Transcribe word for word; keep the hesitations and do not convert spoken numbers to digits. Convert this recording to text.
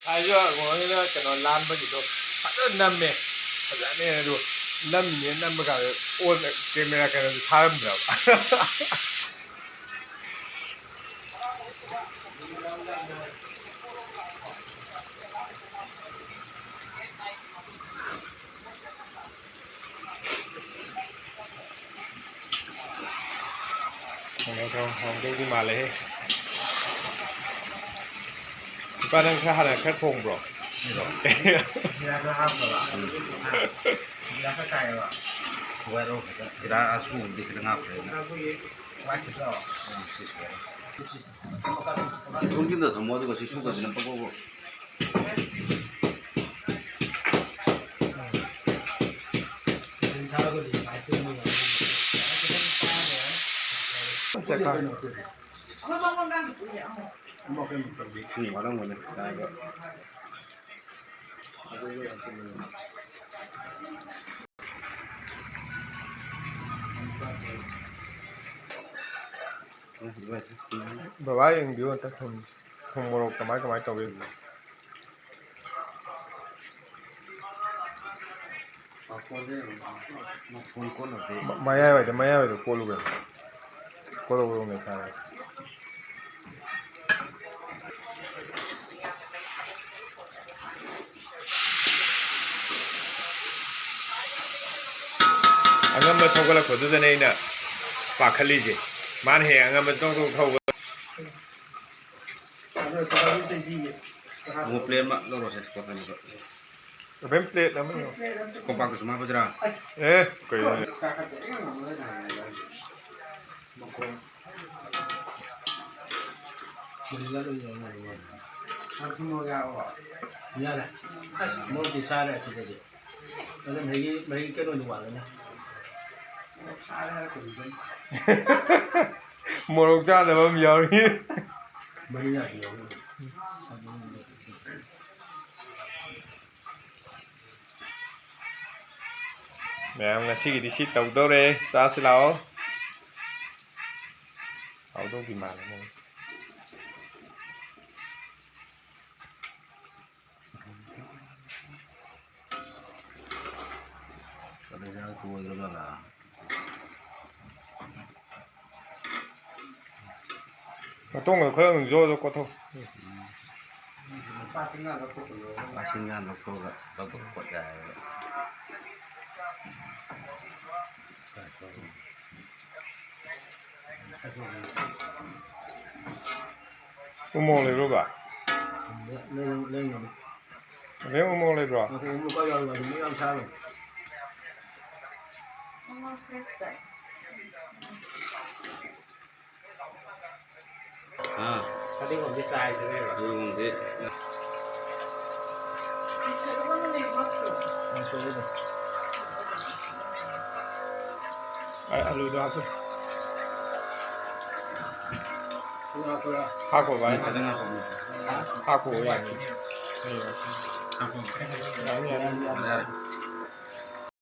ꯍꯥꯏꯁꯨ ꯀꯩꯅꯣ ꯂꯥꯟꯕꯒꯤꯗꯣ ꯐꯖꯅ ꯅꯝꯃꯦ꯫ ꯐꯖꯅ ꯑꯗꯨ ꯅꯝꯃꯤꯅꯦ, ꯅꯝꯕ ꯀꯥꯟꯗ ꯑꯣꯟ ꯀꯦꯃꯦꯔꯥ ꯀꯩꯅꯣꯗꯨ ꯊꯥꯔꯝꯗ꯭ꯔꯕ꯫ ꯍꯥꯎꯗꯧꯗꯤ ꯃꯥꯜꯂꯦꯍꯦ꯫ ꯏꯄꯥ, ꯅꯪ ꯈꯔ ꯍꯥꯟꯅ ꯈꯔ ꯊꯣꯡꯕ꯭ꯔꯣ? ꯖꯤꯔꯥ ꯈꯔ ꯍꯥꯞꯈ꯭ꯔꯕ? ꯎꯝ꯫ ꯖꯤꯔꯥ ꯈꯔ ꯆꯥꯏꯌꯦꯕ? ꯁꯨꯒꯥꯏꯔꯣ ꯈꯤꯇꯪ꯫ ꯖꯤꯔꯥ ꯑꯁꯨꯕꯗꯤ ꯈꯤꯇꯪ ꯍꯥꯞꯈ꯭ꯔꯦ ꯑꯩꯅ꯫ ꯋꯥꯏꯠ ꯈꯤꯇꯪ? ꯎꯝ, ꯁꯤ ꯁꯨꯒꯥꯏꯔꯣ꯫ ꯁꯤ ꯊꯣꯡꯖꯤꯟꯗ ꯊꯝꯃꯣ, ꯑꯗꯨꯒ ꯁꯤ ꯁꯨꯒꯗꯅ ꯄꯪꯉꯧ ꯉꯧ꯫ ꯕꯕꯥ, ꯌꯦꯡꯕꯤꯌꯨ ꯑꯝꯇ ꯊꯨꯝꯁꯦ꯫ ꯊꯨꯝ ꯃꯣꯔꯣꯛ ꯀꯃꯥꯏ ꯀꯃꯥꯏ ꯇꯧꯒꯦ? ꯃ-, ꯃꯌꯥꯏꯋꯥꯏꯗ, ꯃꯌꯥꯏꯋꯥꯏꯗ ꯀꯣꯠꯂꯨ ꯀꯩꯅꯣ꯫ ꯀꯣꯠꯂꯨ, ꯀꯣꯠꯂꯨ, ꯃꯦꯠꯈꯥꯏꯔꯒ꯫ ꯑꯉꯝꯕ ꯊꯧꯒꯠꯂꯛꯄꯗꯨꯗꯅꯦ ꯑꯩꯅ ꯄꯥꯈꯠꯂꯤꯁꯦ꯫ ꯃꯥꯅ ꯍꯦꯛ ꯑꯉꯝꯕ ꯇꯣꯛ ꯇꯣꯛ ꯊꯧꯕ꯫ ꯑꯃꯨꯛ ꯄ꯭ꯂꯦꯠ ꯑꯃ ꯂꯧꯔꯣꯁꯦ, ꯀꯣ, ꯀꯩꯅꯣꯗꯣ꯫ ꯑꯕꯦꯝ, ꯄ꯭ꯂꯦꯠ ꯑꯃ ꯂꯧꯔꯣ꯫ ꯀꯣꯝꯄꯥꯛꯇꯁꯨ ꯍꯥꯞꯄꯁꯤꯔꯥ? ꯑꯦ, ꯀꯩꯅꯣ? ꯌꯥꯔꯦ꯫ ꯑꯁ, ꯃꯣꯔꯣꯛꯇꯤ ꯆꯥꯔꯦ ꯑꯁꯤꯗꯗꯤ꯫ ꯑꯗꯨ ꯃꯍꯤ, ꯃꯍꯤ ꯀꯩꯅꯣꯗꯤ ꯋꯥꯠꯂꯤꯅꯦ꯫ ꯃꯣꯔꯣꯛ ꯆꯥꯗꯕ ꯑꯃ ꯌꯥꯎꯔꯤ꯫ ꯃꯍꯤ ꯌꯥꯝ ꯌꯥꯎꯔꯤ꯫ ꯃꯌꯥꯝ, ꯉꯁꯤꯒꯤꯗꯤ ꯁꯤ ꯇꯧꯗꯧꯔꯦ꯫ ꯆꯥꯁꯤ ꯂꯥꯛꯑꯣ꯫ ꯍꯥꯎꯗꯧꯗꯤ ꯃꯥꯜꯂꯦ ꯃꯑꯣꯡ꯫ ꯃꯇꯣꯡꯗꯣ ꯈꯔ ꯑꯗꯨꯝ ꯖꯣ ꯖꯣ ꯀꯣꯠꯊꯣꯛ꯫ ꯃꯁꯤꯡ ꯌꯥꯝ ꯂꯧꯊꯣꯛꯑꯒ ꯕꯛ ꯕꯛ ꯀꯣꯠ ꯌꯥꯏꯑꯕ꯫ ꯎꯃꯣꯔꯣꯛ ꯂꯩꯕ꯭ꯔꯣ ꯕꯥ? ꯂꯩ-, ꯂꯩ-, ꯂꯩ-, ꯂꯩ꯫ ꯑꯕꯦꯝ, ꯎꯃꯣꯔꯣꯛ ꯂꯩꯕ꯭ꯔꯣ? ꯉꯥꯏꯈꯣ, ꯎꯃꯣꯔꯣꯛ ꯈꯔ ꯌꯥꯎꯔꯤ, ꯉꯥꯏꯈꯣ, ꯃꯤ ꯌꯥꯝ ꯆꯥꯔꯣꯏ꯫ ꯎꯃꯣꯔꯣꯛ ꯐ꯭ꯔꯦꯁꯇ꯫ ꯑꯥ꯫ ꯐꯗꯤꯒꯣꯝꯗꯤ ꯆꯥꯏꯗ꯭ꯔꯦꯕ꯫ ꯐꯗꯤꯒꯣꯝꯗꯤ꯫ ꯀꯥꯡꯁꯣꯏꯗ ꯑꯗꯨꯝ꯫ ꯑ-, ꯑꯂꯨꯗꯣ ꯍꯥꯞꯆꯤꯜꯂꯨ꯫ ꯍꯥꯞꯈꯣ ꯚꯥꯏ꯫ ꯐꯖꯅ ꯍꯥꯞꯄꯣ꯫ ꯍꯥꯞꯈꯣ ꯌꯥꯅꯤ꯫ ꯍꯥꯞꯄꯣ꯫ ꯌꯥꯅꯤ, ꯌꯥꯅꯤ꯫ ꯌꯥꯔꯦ, ꯌꯥꯔꯦ꯫